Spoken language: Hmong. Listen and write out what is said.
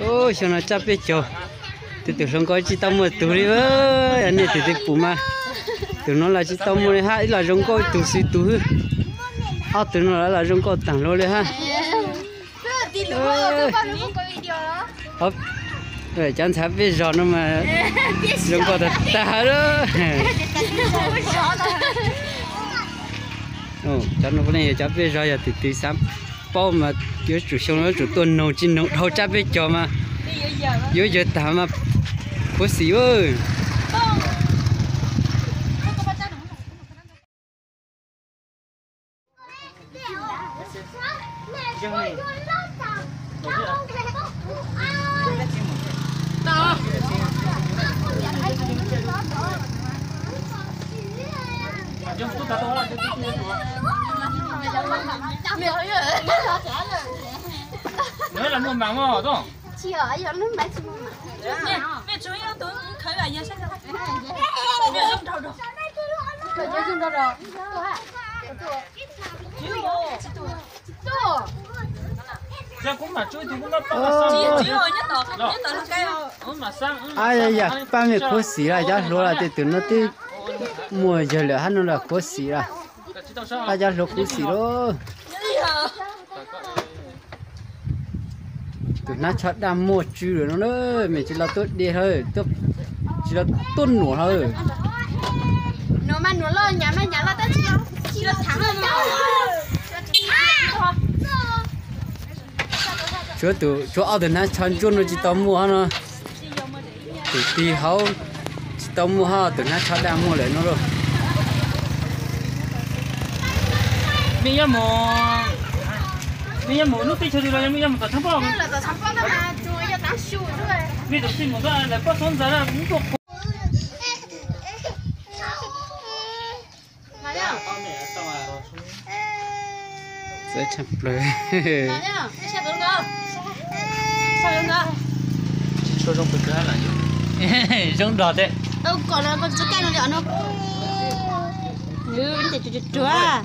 Xyoo no tsab peb caug, tus twg hluas nkauj tsis tau muaj tus li, yog nej tus twg pum mas. Tus no los tsis tau muaj li hab, ib los zoo nkauj tus xwb tus hwb. Ob tug no los zoo nkauj taag luaj li hab. Cov ntxhais peb zog no mas zoo nkauj tag tag lawm. Cov no puav leej yog cov peb zog, yog tus twg xav paub mas yuav tsum xyoo no yuav tsum tuaj noog tsis noog dhau tsab peb caug mas yuav yawg tag mas khuv xim. Ab yam, pab mej khuv xim lawm, cov hluas lawm, tej tug no twb muaj yawg lawm hab no los khuv xim lawm. Pab cov hluas khuv xim lauj. Tus hnab tsho daj muag tsw lawm no na, mej tsis los tuaj de hlo, tsis los tuaj nuam hlo. Tshuav ob tug hnab tsho ntsuab no tsis tau muaj no. Tus tig hauv tsis tau muaj hab, tus hnab tsho daj muag lawm no lauj. Mej yuav mus, mej yuav mus lub teb chaws twg los yog mej yuav mus tom tshab pob? Mej tus txij mus lawm pob tsuab ntxa lub tuaj qhuav. Txawv tshaj plaws. Zoo dog thiab. Ruam.